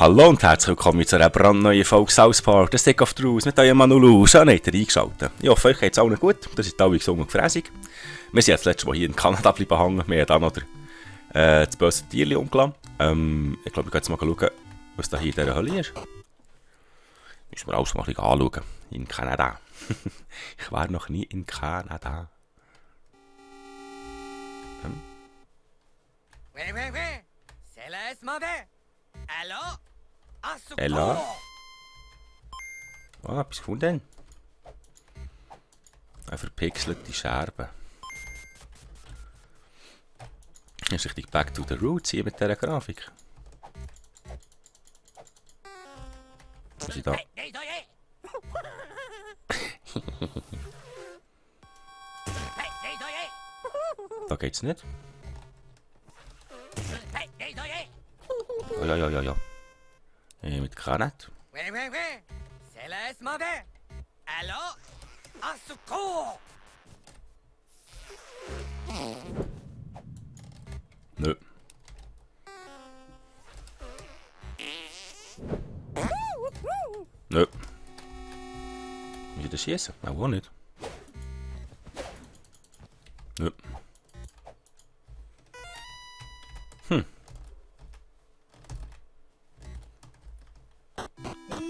Hallo und herzlich willkommen zu einer brandneuen Folge South Park, The Stick of Truth mit eurem Manulu. Schön, habt ihr eingeschaltet. Ich hoffe, euch geht es allen gut. Das ist alle gesund und gefräßig. Wir sind jetzt letztes Mal hier in Kanada bleiben hängen. Wir haben dann noch das böse Tierchen umgelassen. Ich glaube, ich gehe jetzt mal schauen, was da hier in dieser Hölle ist. Müssen wir alles mal ein bisschen anschauen. In Kanada. Ich war noch nie in Kanada. C'est la demandé. Hallo? Ella? Ah, etwas gefunden. Eine verpixelte Scherbe. Das ist richtig back to the roots hier mit dieser Grafik. Was ist da? Da geht's nicht. Ja. Mit Granat. C'est la demandé. Hallo? Au secours! Nö. Nö. Muss ich das schießen? Auch nicht. Nö.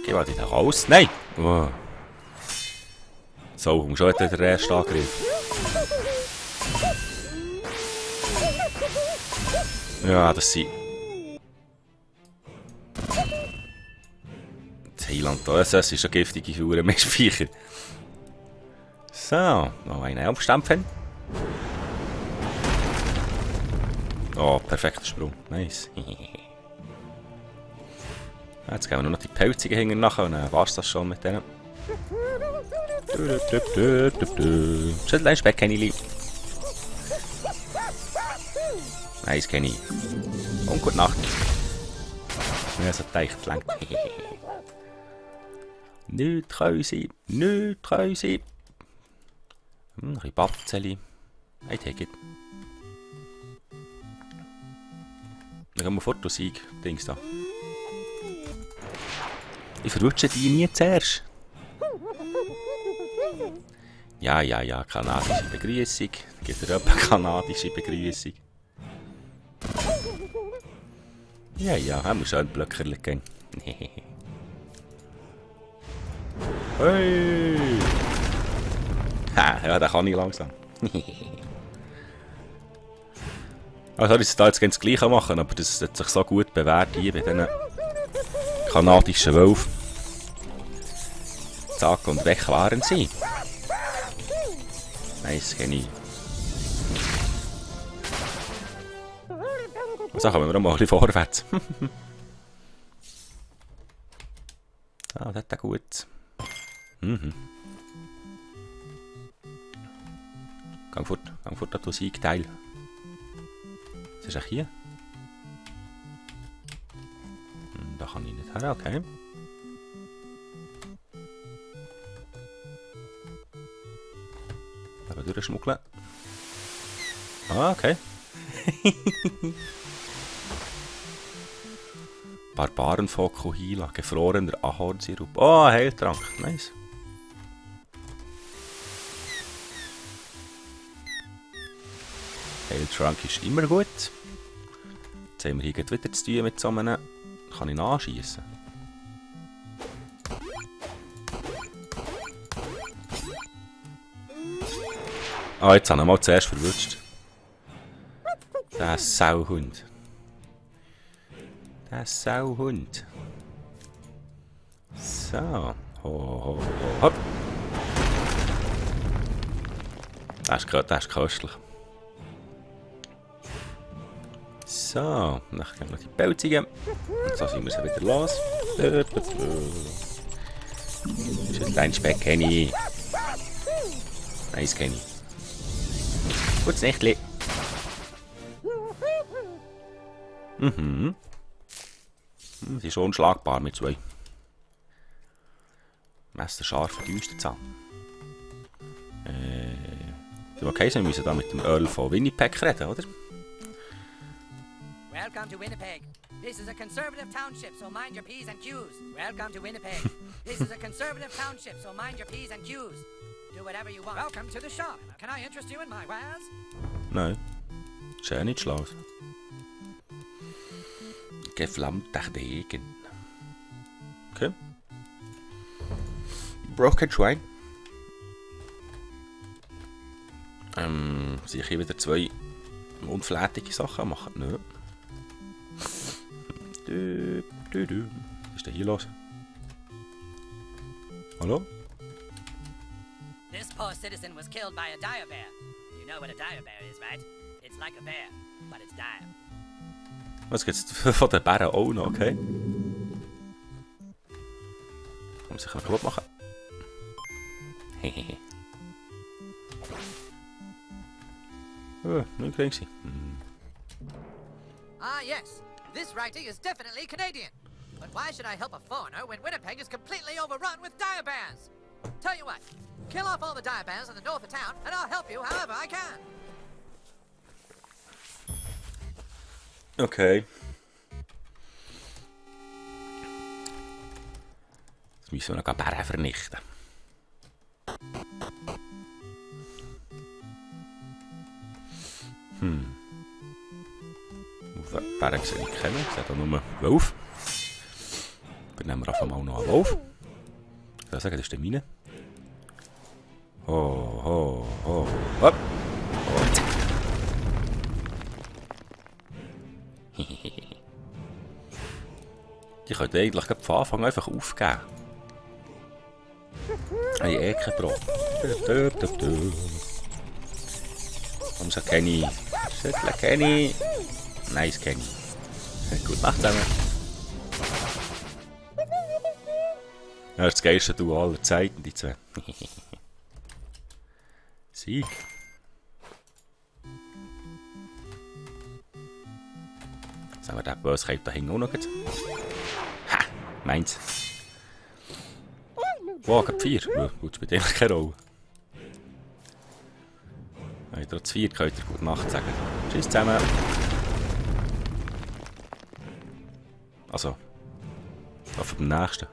Geh mal wieder raus. Nein! Oh. So, und schon hat der erste Angriff. Ja, das sind... Thailand, das ist eine giftige Figur mit Speicher. So, noch einen aufstampfen. Oh, perfekter Sprung. Nice. Jetzt gehen wir nur noch die Pelzigen hinten nachher und dann war es das schon mit denen. Schüttel Speck, Kenny. Nice, Kenny. Und gute Nacht. Ja, so dicht lang. Nicht treu sein. Nicht treu sein. Ein bisschen Babzeli. I take it. Dann gehen wir fort, du Sieg. Dings da. Ich verrutsche die nie zuerst. Ja, kanadische Begrüßung. Gibt er eine kanadische Begrüßung? Ja, haben wir schon ein Blöckerl gehen. Hey! Ha, ja, den kann ich langsam. Also, ich da jetzt ganz das Gleiche machen, aber das hat sich so gut bewährt hier bei diesen kanadischen Wölfen. Zack und weg waren sie. Nice, Kenny. So, kommen wir mal ein bisschen vorwärts. Ah, das ist gut. Gang fort, das Siegteil. Was ist eigentlich hier? Da kann ich nicht her, okay. Da durchschmuggeln. Ah, okay. Barbarenfokuhila, gefrorener Ahornsirup. Oh, Heiltrank, nice. Heiltrank ist immer gut. Jetzt haben wir hier wieder zu tun mit so einem. Kann ich anschießen? Ah, jetzt haben wir mal zuerst verwutscht. Der Sauhund. Der Sauhund. So. Hopp. Das ist köstlich. So, dann gehen wir noch die Pelzigen. Und so sind wir sie wieder los. Das ist ein Speck, Kenny. Nice, Kenny. Gutes Nächtli. Sie ist unschlagbar mit zwei. Messerscharfe Düsterzahn. Okay, wir müssen da mit dem Earl von Winnipeg reden, oder? Welcome to Winnipeg. This is a conservative township, so mind your P's and Q's. Welcome to Winnipeg. This is a conservative township, so mind your P's and Q's. Do whatever you want. Welcome to the shop. Can I interest you in my wares? Nein. Ist ja nicht schlau. Geflammter Degen. Okay. Broken Schwein. Soll ich hier wieder 2 unflätige Sachen machen? Nö. Was ist denn hier los? Hallo? This poor citizen was killed by a dire bear. You know what a dire bear is, right? It's like a bear, but it's dire. Was gibt's von den Bären auch noch, okay? Kann man sich noch kaputt machen? Hehehe. Nicht klein gewesen. Ah, yes. This writing is definitely Canadian. But why should I help a foreigner when Winnipeg is completely overrun with dire bears? Tell you what, kill off all the dire bears in the north of town, and I'll help you however I can. Okay. Jetzt müssen wir noch Bären vernichten. Bären sehe ich kennen, ich sehe da nur Wolf. Dann nehmen wir einfach mal noch einen Wolf. Ich würde sagen, das ist der meine. Oh, oh, oh, hopp. Oh, zack. Die können eigentlich von Anfang einfach aufgeben. Hey, kein Problem. Komm, so Kenny. Schüttle Kenny. Nice Kenny. Gut Nacht zusammen. Das ist das geilste Duo aller Zeiten, die zwei. Sieg. Sagen wir, der Böskeit da hinten auch noch. Ha! Meins. Wow, gerade 4. Gut, spielt eigentlich keine Rolle. Wenn ihr trotz 4 könnt ihr gute Nacht sagen. Tschüss zusammen. Also. Auf den nächsten.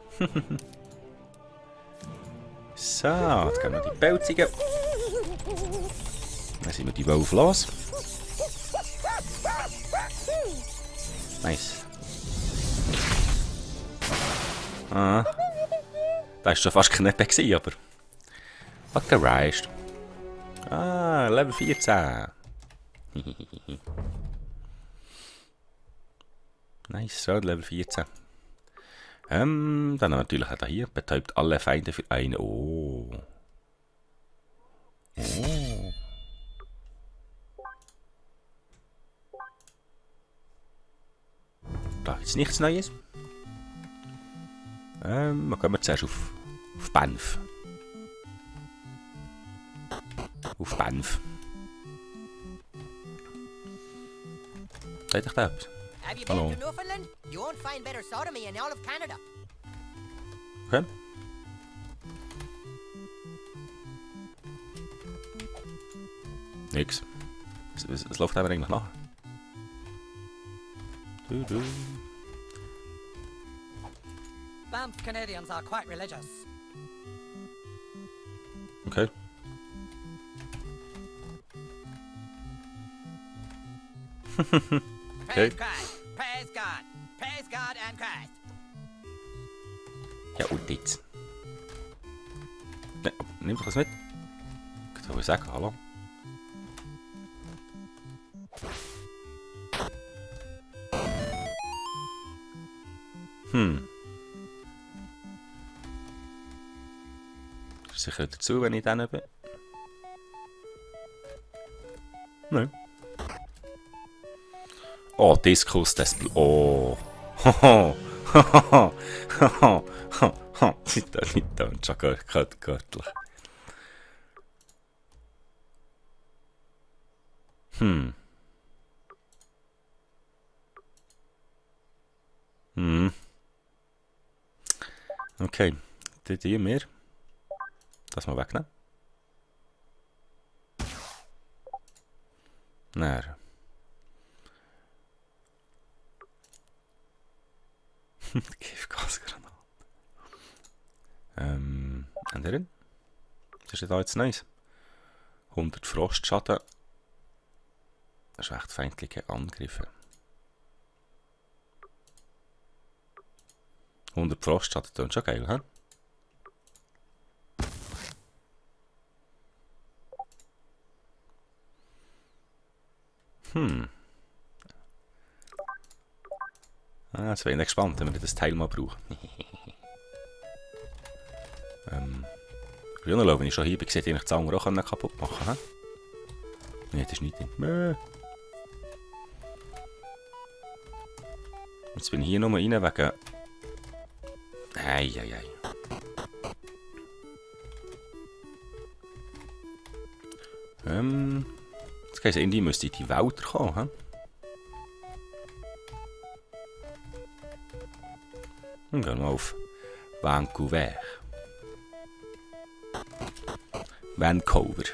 So, jetzt gehen wir die Pelzigen. Dann sind wir die Wölfe los. Nice. Ah. Das war schon fast knapp, aber... Was gereist. Ah, Level 14. Nice, so, Level 14. Dann natürlich hat er hier betäubt alle Feinde für eine. Oh. Oh. Da gibt es nichts Neues. Dann gehen wir zuerst auf Banff. Auf Banff. Seid ihr da etwas? Have you Hello. been to Newfoundland? You won't find better sodomy in all of Canada. Okay. Nix. Was läuft aber eigentlich nach? Banff Canadians are quite religious. Okay. Okay. Praise Christ, praise God, praise God and Christ. Ja, und jetzt. Ne, nimm doch das mit. Ich soll sagen, hallo. Sicher dazu, wenn ich dann bin. Nein. Oh, Diskus des Blut. Oh. Hoho. Hoho. Hoho. Hoho. Nicht dann schon göttlich. Okay. Die mehr. Das mal wegnehmen. Giftgasgranate. Ändern. Was ist da jetzt Neues? 100 Frostschaden. Das ist echt feindliche Angriffe. 100 Frostschaden, das ist schon geil, hä? Jetzt bin ich gespannt, wenn wir das Teil mal brauchen. Früher, wenn ich schon hier bin, hätte ich das andere auch kaputt machen können. Nein, das ist nicht drin. Jetzt bin ich hier nur rein wegen... Eieiei. Jetzt heisst irgendwie müsste in die Wälder kommen, hä? Dann gehen wir auf Vancouver. Vancouver.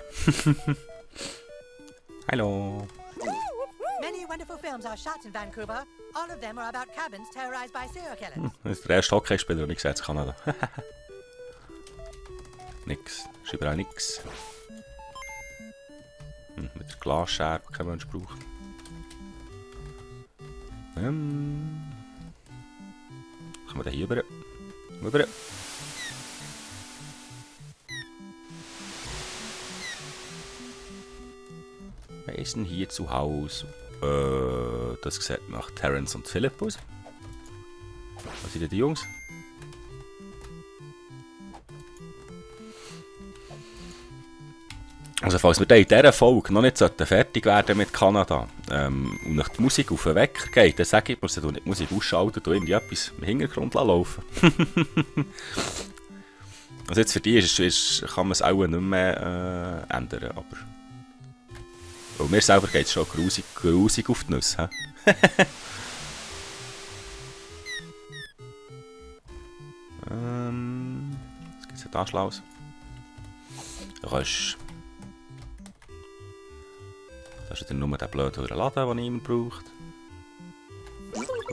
Hallo. Many wonderful films are shot in Vancouver. All of them are about cabins terrorized by serial killers. Das ist der erste Hockeyspieler, den ich gesehen habe in Kanada. Nix. Ist überall nix. Mit der Glasscherbe, die kein Mensch braucht. Kommen wir da hier rüber? Rüber. Wer ist denn hier zu Hause? Das sieht nach Terence und Philipp aus. Was sind denn die Jungs? Also falls wir in dieser Folge noch nicht fertig werden mit Kanada und nach die Musik auf den Wecker geht, dann sage ich, muss nicht die Musik ausschalten und irgendwie etwas im Hintergrund laufen. Also jetzt für die kann man es auch nicht mehr ändern, aber... Weil mir selber geht es schon grusig auf die Nüsse. Was gibt es da Schlaues? Du kannst... Das ist dann nur der blöde Laden, den niemand braucht.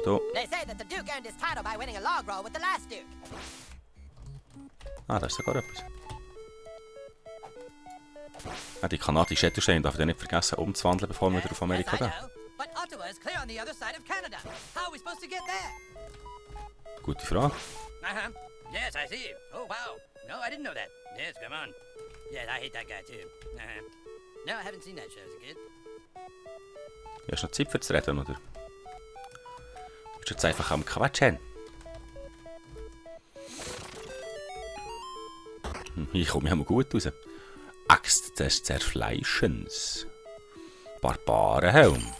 Da. They say that the Duke earned his title by winning a log roll with the last Duke. Ah, da ist sogar etwas. Ah, die kanadische Ettersteine darf ich nicht vergessen umzuwandeln, bevor wir wieder auf Amerika gehen. But Ottawa is clear on the other side of Canada. How are we supposed to get there? Gute Frage. Uh-huh. Yes, I see. Oh, wow. No, I didn't know that. Yes, come on. Yes, I hate that guy too. Uh-huh. No, I haven't seen that show as a kid. Hast du noch Zeit für zu reden, oder? Bist du jetzt einfach am Quatschen? Ich komme ja mal gut raus. Axt des Zerfleischens. Barbarenhelm.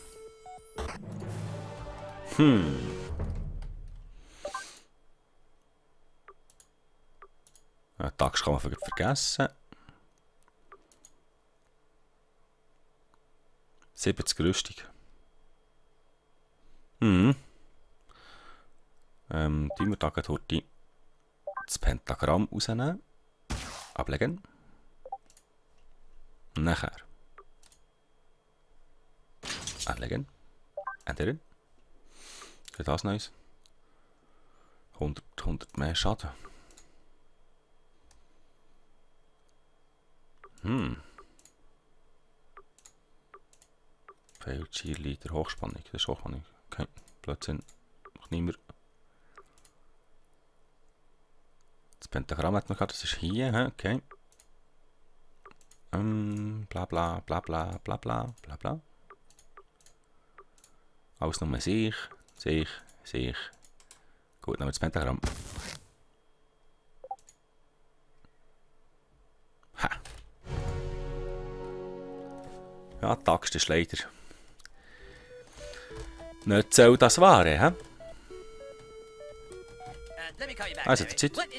Ja, die Axt kann man vergessen. 70 Rüstung. Tun wir da heute das Pentagramm rausnehmen. Ablegen. Nachher. Ablegen. Ändern. Für das Neues. 100 mehr Schaden. Fail Cheerleader Hochspannung. Das ist Hochspannung. Okay. Blödsinn. Noch nicht mehr. Das Pentagramm hat man gerade. Das ist hier. Okay. Bla bla bla bla bla bla bla bla. Alles nur sich. Gut, nehmen wir das Pentagramm. Ha. Ja, die Axt ist leider nicht so das Wahre, hä? Let me call you back, Also, Larry. that's it. Let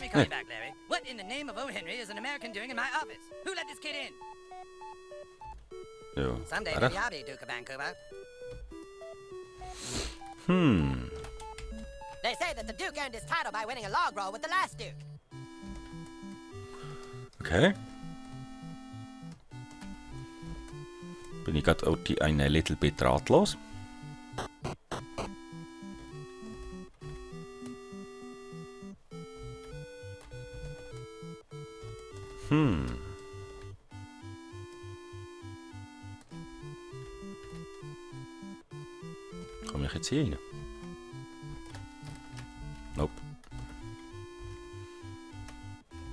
me call you back, Larry. What in the name of O. Henry is an American doing in my office? Who let this kid in? Ja. Someday Warte. maybe I'll be Duke of Vancouver. They say that the Duke earned his title by winning a log roll with the last Duke. Okay. Bin ich gerade ein little bit ratlos. Komme ich jetzt hier rein? Nope.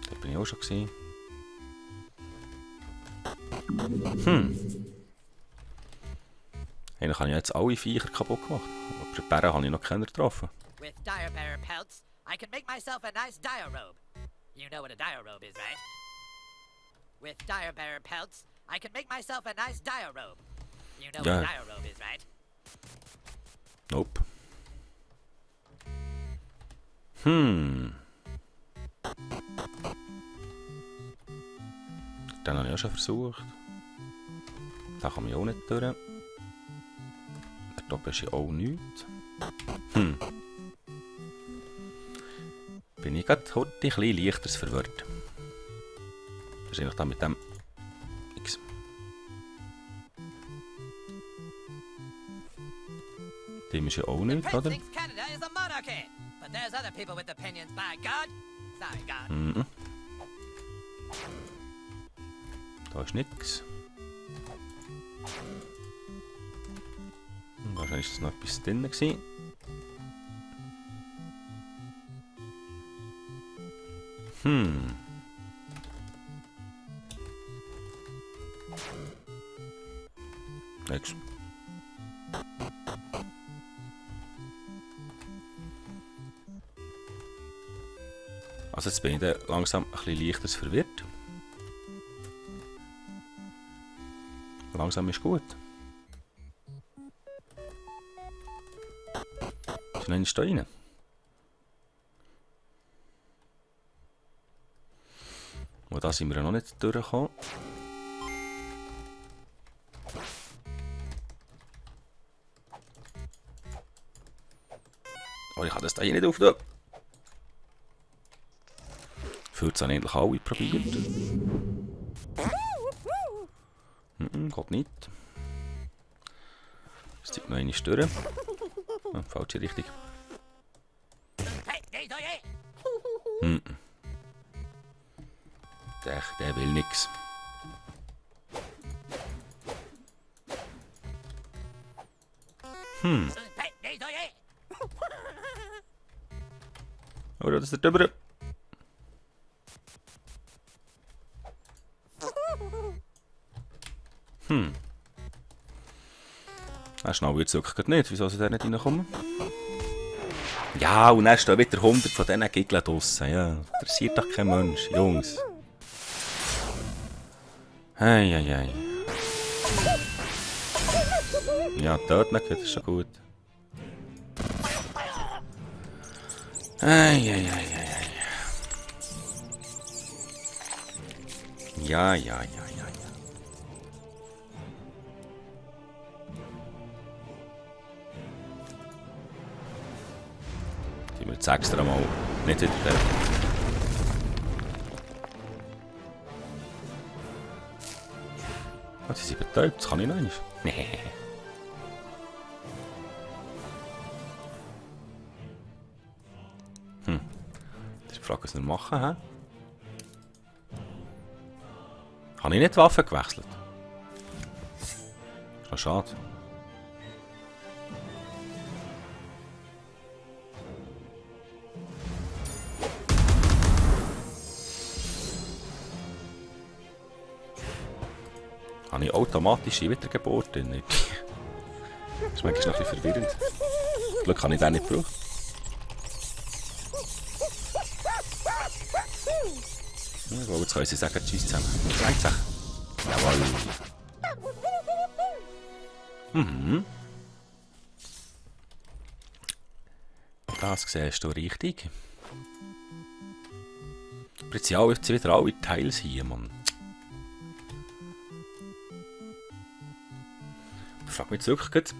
Da bin ich auch schon gewesen. Eigentlich habe ich jetzt alle Viecher kaputt gemacht. Aber die Bären habe ich noch keinen getroffen. With dire bearer pelts, I can make myself a nice dire robe. You know what a dire robe is, right? With dire bearer pelts, I can make myself a nice dire robe. You know what a dire robe is, right? Nope. Den habe ich auch schon versucht. Da komme ich auch nicht durch. Da oben ist ja auch nichts. Bin ich gerade heute ein bisschen leichter verwirrt. Wahrscheinlich dann mit dem X. Dem ist ja auch The nichts, prince oder? thinks Canada is a monarchy, but there's other people with opinions, by God. Sorry, God. Da ist nichts. Wahrscheinlich ist noch etwas drin gewesen. Nichts. Also jetzt bin ich da langsam ein bisschen leichter verwirrt. Langsam ist gut. Schnell ist da rein. Und da sind wir noch nicht durchgekommen. Aber ich kann das da hier nicht auftun. Für es endlich alle probiert. Geht nicht. Das zieht noch eine durch. Falsche Richtung. Hey, hey, Der will nix. hey, Oder das ist der drüber. Schnell wird es wirklich nicht. Wieso soll der nicht reinkommen? Ja, und dann stehen wieder 100 von diesen Giggeln draussen. Ja, interessiert doch kein Mensch, Jungs. Hey. Ja, dort nicht, das ist schon gut. Hey. Ja. Die wir jetzt extra mal nicht wieder. Oh, sie sind betäubt, das kann ich noch nicht. Nee. Das ist die Frage, was wir machen, hä? Habe ich nicht die Waffe gewechselt? Ist noch schade. Habe ich automatische Wiedergeburt drin? Das ist manchmal noch ein bisschen verwirrend. Glück habe ich den nicht gebraucht. Ich glaube, jetzt können sie sagen, tschüss zusammen. Reicht sich. Jawohl. Das siehst du richtig. Aber jetzt sind wieder alle Teils hier, Mann. Ich frage mich jetzt wirklich gut.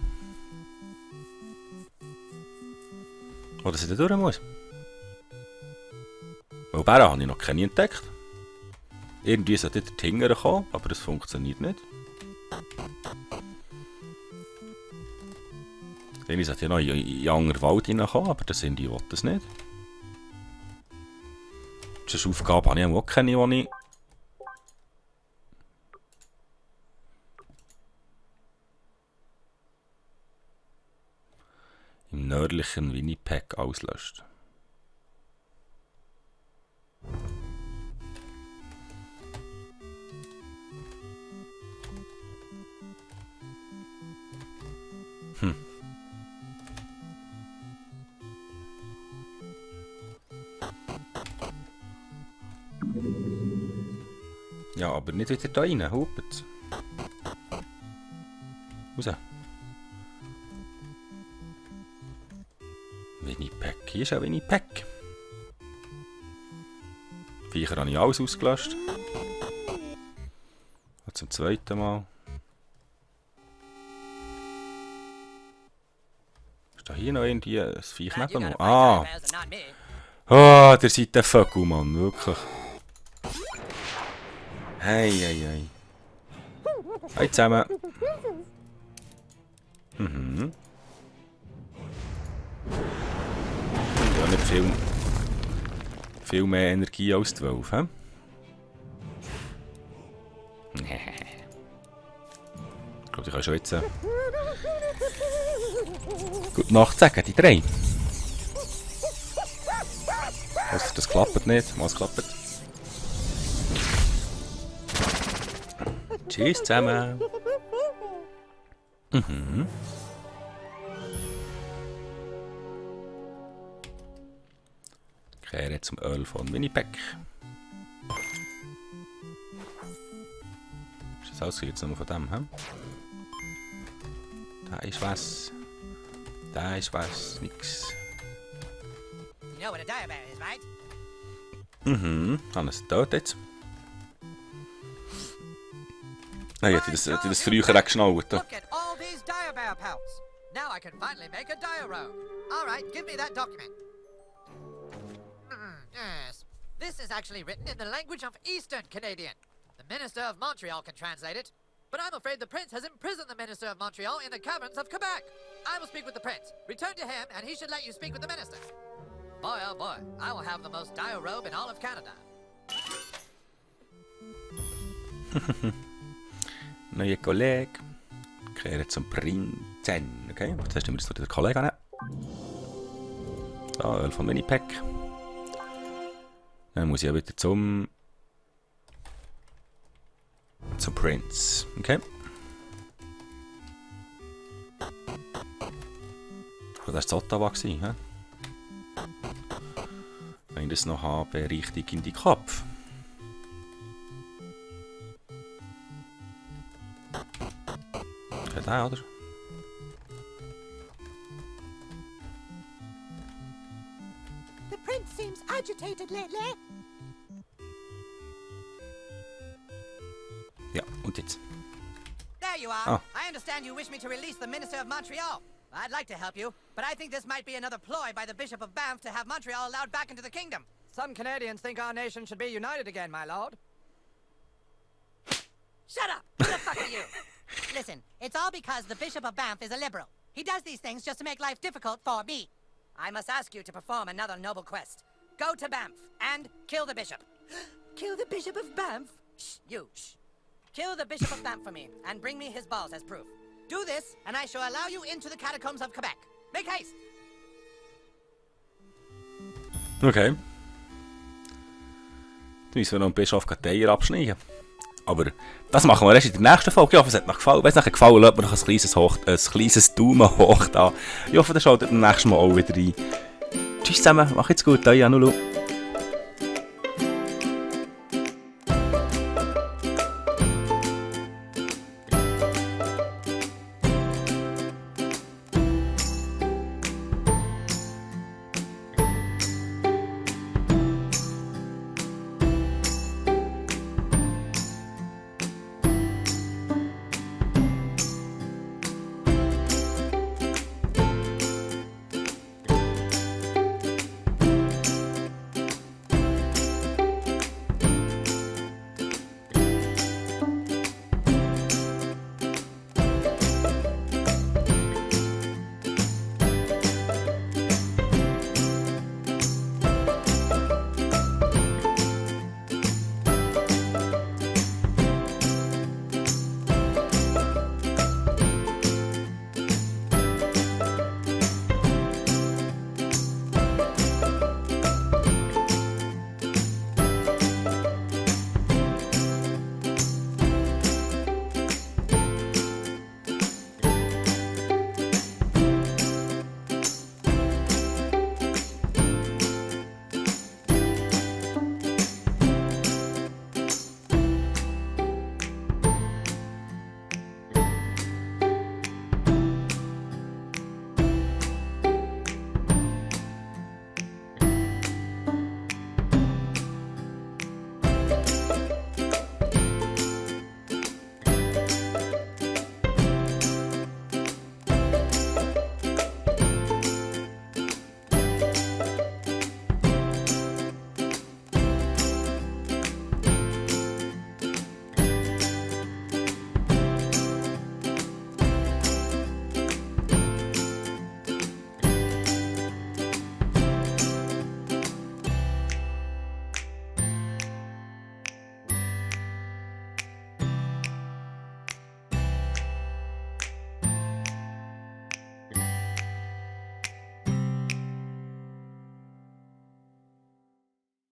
Oder sie da durch muss. Weil Bären habe ich noch keine entdeckt. Irgendwie sollte der Tinger kommen, aber das funktioniert nicht. Irgendwie sollte ja noch in einen anderen Wald hineinkommen, aber das sind die das nicht. Das ist eine Aufgabe, habe ich auch keine, die ich nördlichen Winnipeg auslöscht. Ja, aber nicht wieder da rein, hupet. Raus. Winnipeg, hier ist auch Winnipeg. Viecher habe ich alles ausgelöscht. Und zum zweiten Mal. Ist da hier noch irgendwie ein Viech Glad you neben gotta mir? fight Ah! dire bears and not me. Ah, der seid der Vögel, Mann, wirklich. Hey, hey, hey. Hey zusammen. Mhm. Ja, nicht viel mehr Energie als 12, hä? Ich glaube, ich kann schon jetzt gute Nacht sagen, die drei. Also, das klappt nicht, was klappt. Tschüss zusammen. Mhm. Kehre zum Öl von Winnipeg. Ist das alles jetzt nur von dem, hä? Da ist was. Da ist was. Nix. You know what a dire bear is, right? Mhm. Hannes tot jetzt. Nein, hätte ich das früher weggeschnallt. Look at all these dire bear pelts. Now I can finally make a dire robe. All right, give me that document. Yes. This is actually written in the language of Eastern Canadian. The Minister of Montreal can translate it, but I'm afraid the Prince has imprisoned the Minister of Montreal in the caverns of Quebec. I will speak with the Prince. Return to him, and he should let you speak with the Minister. Boy, oh boy, I will have the most dire robe in all of Canada. Neuer Kollege. Kehre zum Prinzen. Okay, jetzt hast du mir das der Kollege an. Da, Öl von Winnipeg. Dann muss ich ja wieder zum Prince. Okay. Das war das Ottawa, hä? Wenn ich das noch habe, richtig in die Kopf. Okay, da, oder? The prince seems agitated lately. Ja, und jetzt? There you are. Oh. I understand you wish me to release the Minister of Montreal. I'd like to help you, but I think this might be another ploy by the Bishop of Banff to have Montreal allowed back into the kingdom. Some Canadians think our nation should be united again, my lord. Shut up! Who the fuck are you? Listen, it's all because the Bishop of Banff is a liberal. He does these things just to make life difficult for me. I must ask you to perform another noble quest. Go to Banff and kill the bishop. Kill the Bishop of Banff? Shh, you, shh. Kill the Bishop of Banff for me and bring me his balls as proof. Do this, and I shall allow you into the catacombs of Quebec. Make haste! Okay. Dann müssen wir noch einen Bischof Eier abschneiden. Aber das machen wir erst in der nächsten Folge. Ich hoffe, es hat euch gefallen. Wenn es euch gefallen hat, lasst mir noch ein kleines Daumen hoch da. Ich hoffe, ihr schaut beim nächsten Mal auch wieder rein. Tschüss zusammen, macht's gut, euer Janulu.